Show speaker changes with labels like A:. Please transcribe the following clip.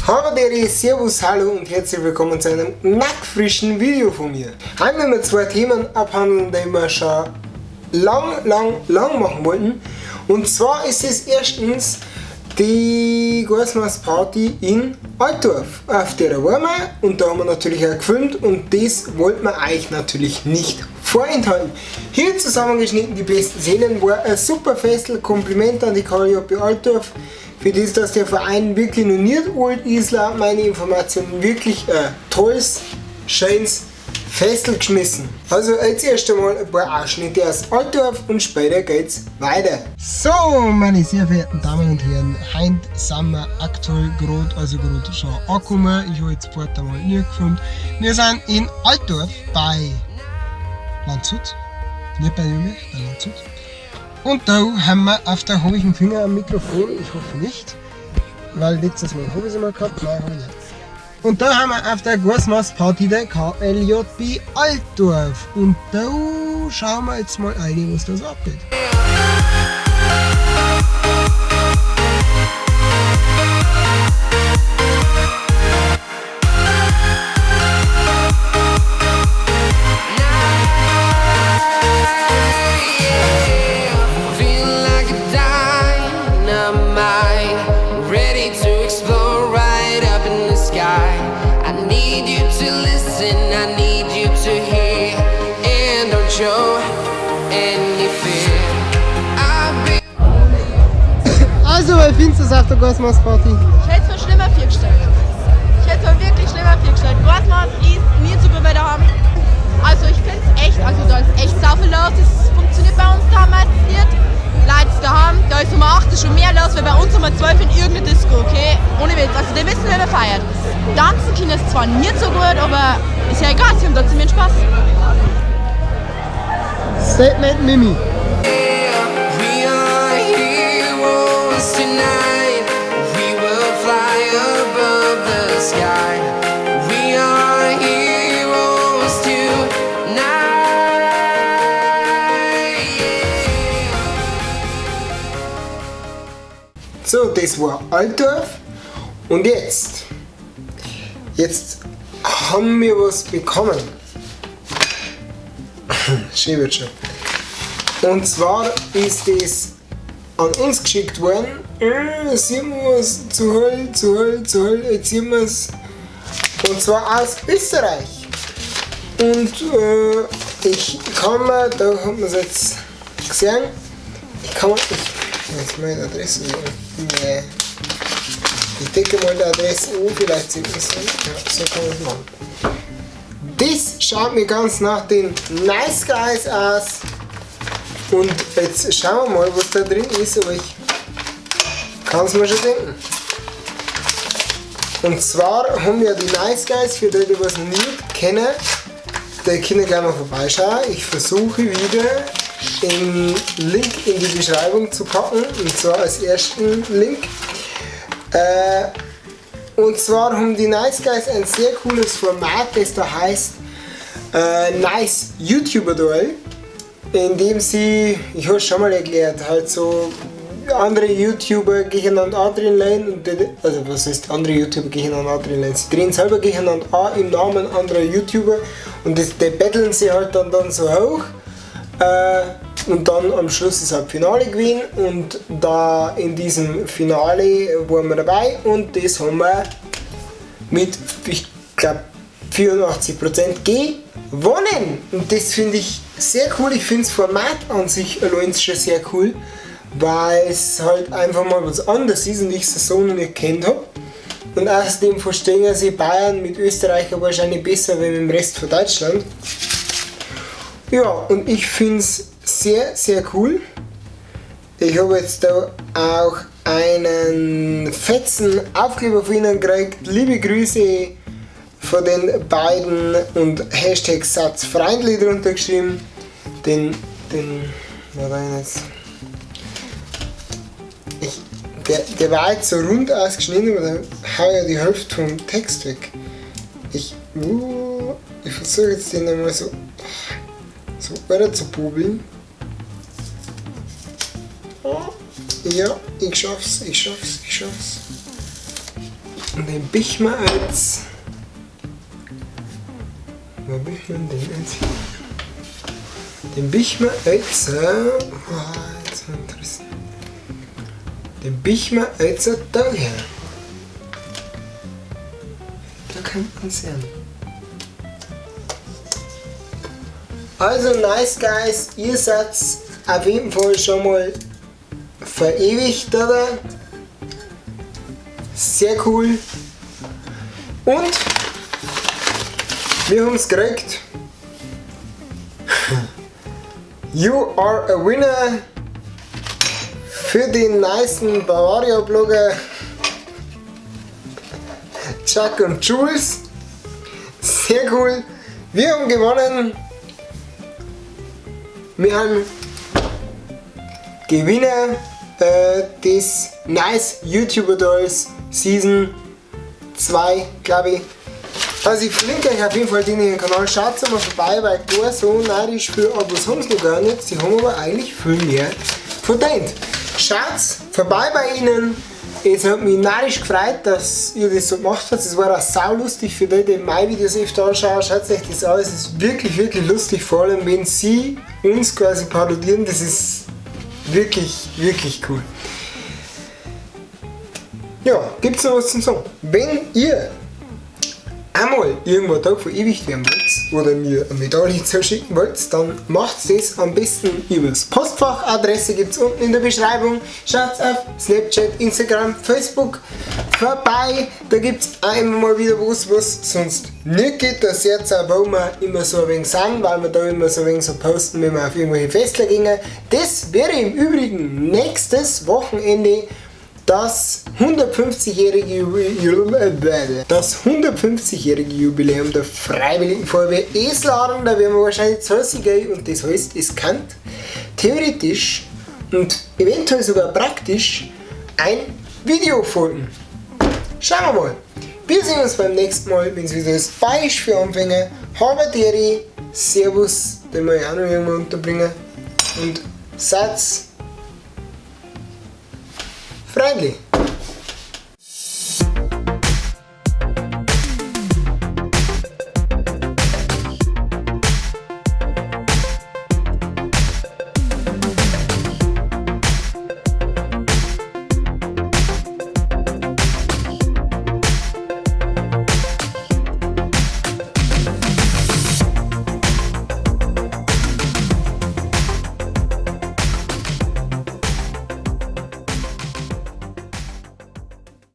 A: Habedere, Servus, Hallo und herzlich willkommen zu einem nackfrischen Video von mir. Heute werden wir zwei Themen abhandeln, die wir schon lang, lang, lang machen wollten. Und zwar ist es erstens die Gaismass-Party in Altdorf. Auf der waren wir und da haben wir natürlich auch gefilmt und das wollten wir euch natürlich nicht vorenthalten. Hier zusammengeschnitten die besten Szenen, war ein super Festel, Kompliment an die KLJB Altdorf. Für das, dass der Verein wirklich noch nicht alt ist, laut meiner Informationen wirklich ein tolles, schönes Festel geschmissen. Also jetzt erst einmal ein paar Ausschnitte aus Altdorf und später geht's weiter. So, meine sehr verehrten Damen und Herren, heute sind wir aktuell gerade, also gerade schon angekommen. Ich habe jetzt vorher mal nicht gefilmt. Wir sind in Altdorf bei Landshut, nicht bei Nürnberg, bei Landshut. Und da haben wir auf der habe ich einen Finger am Mikrofon, ich hoffe nicht, weil letztes Mal habe ich es mal gehabt, nein, habe ich nicht. Und da haben wir auf der Gaismass-Party der KLJB Altdorf. Und da schauen wir jetzt mal rein, was da so abgeht. Also, wie findest du es auf der Gaismass-Party?
B: Ich hätte es mir schlimmer vorgestellt. Ich hätte es mir wirklich schlimmer vorgestellt. Gaismass ist nie so gut daheim. Also ich finde es echt, also da ist echt sau viel los. Das funktioniert bei uns damals nicht. Leute daheim, da ist um 8 schon mehr los, weil bei uns um 12 in irgendeiner Disco, okay? Ohne Witz, also die wissen, wer man feiert. Tanzen können es zwar nicht so gut, aber ist ja egal, sie haben trotzdem ihren Spaß.
A: Statement Mimi.
C: We are heroes tonight. We will fly above the sky. We are heroes tonight. Yeah.
A: So, das war Altdorf. Und jetzt haben wir was bekommen. Schön wird schon. Und zwar ist das an uns geschickt worden. Sehen wir was zu Höll, zu Höll, zu Höll, jetzt sehen wir's. Und zwar aus Österreich. Und ich kann mir, da hat man's jetzt gesehen, ich kann mir, ich, jetzt meine Adresse sehen. Nee. Ich decke mal die Adresse an, vielleicht sieht man's dann. Ja, so kann man's machen. Das schaut mir ganz nach den Nice Guys aus. Und jetzt schauen wir mal, was da drin ist, aber ich kann's mir schon denken. Und zwar haben wir die Nice Guys, für die, die was nicht kennen, die können gleich mal vorbeischauen. Ich versuche wieder den Link in die Beschreibung zu packen, und zwar als ersten Link. Und zwar haben die Nice Guys ein sehr cooles Format, das da heißt Nice YouTuber Duell, in dem sie, ich hab's schon mal erklärt, halt so andere YouTuber gegeneinander antreten und die, also was heißt andere YouTuber gegeneinander antreten, sie drehen selber gegeneinander an im Namen anderer YouTuber und das, die battlen sie halt dann so hoch und dann am Schluss ist halt Finale gewesen und da in diesem Finale waren wir dabei und das haben wir mit, ich glaub, 84% gewonnen. Und das finde ich sehr cool. Ich finde das Format an sich allein schon sehr cool, weil es halt einfach mal was anderes ist und ich es so noch nicht gekannt hab. Und außerdem verstehen sich Bayern mit Österreicher wahrscheinlich besser als mit dem Rest von Deutschland. Ja, und ich find's sehr, sehr cool. Ich habe jetzt da auch einen fetzen Aufkleber von ihnen gekriegt. Liebe Grüße von den beiden und Hashtag Satzfreundlich drunter geschrieben. Den, den, was war denn jetzt? Ich, der, der war jetzt so rund ausgeschnitten, aber da hau ich ja die Hälfte vom Text weg. Ich versuche jetzt den einmal so weiter zu bubeln. Ja, ich schaff's, ich schaff's, ich schaff's. Und den bicht man als. Wo bicht man den jetzt? Den bicht man als. Oh, jetzt interessant. Den bicht man als da her. Da kann man sehen. Also nice guys, ihr seid auf jeden Fall schon mal verewigt, oder? Sehr cool. Und wir haben's gekriegt. You are a winner für den nicen Bavaria Blogger Chuck und Jules. Sehr cool. Wir haben gewonnen. Wir haben Gewinner des Nice YouTuber Duells Season 2, glaube ich. Also ich verlinke euch auf jeden Fall den Kanal. Schaut mal vorbei, weil gar so narrisch viel Abos haben sie noch gar nicht. Sie haben aber eigentlich viel mehr verdient. Schaut vorbei bei ihnen. Es hat mich narrisch gefreut, dass ihr das so gemacht habt. Es war auch saulustig für die, die meine Videos öfter anschauen. Schaut euch das an. Es ist wirklich, wirklich lustig. Vor allem, wenn sie uns quasi parodieren. Das ist wirklich, wirklich cool. Ja, gibt's noch was zum Sagen? Wenn ihr einmal irgendwo da verewigt werden wollt oder mir eine Medaille zuschicken wollt, dann macht das am besten übers Postfach. Adresse gibt's unten in der Beschreibung. Schaut auf Snapchat, Instagram, Facebook vorbei. Da gibt's auch immer mal wieder was, was sonst nicht geht. Da seht ihr auch, wo wir immer so ein wenig sind, weil wir da immer so ein wenig so posten, wenn wir auf irgendwelche Festler gingen. Das wäre im Übrigen nächstes Wochenende das 150-jährige Jubiläum der Freiwilligen Feuerwehr Eslaren, da werden wir wahrscheinlich zu Hause gehen und das heißt, es kann theoretisch und eventuell sogar praktisch ein Video folgen. Schauen wir mal. Wir sehen uns beim nächsten Mal, wenn es wieder ist. Bayerisch für Anfänger. Habaderi, Servus, den muss ich auch noch irgendwo unterbringen. Und Satz. Freundlich.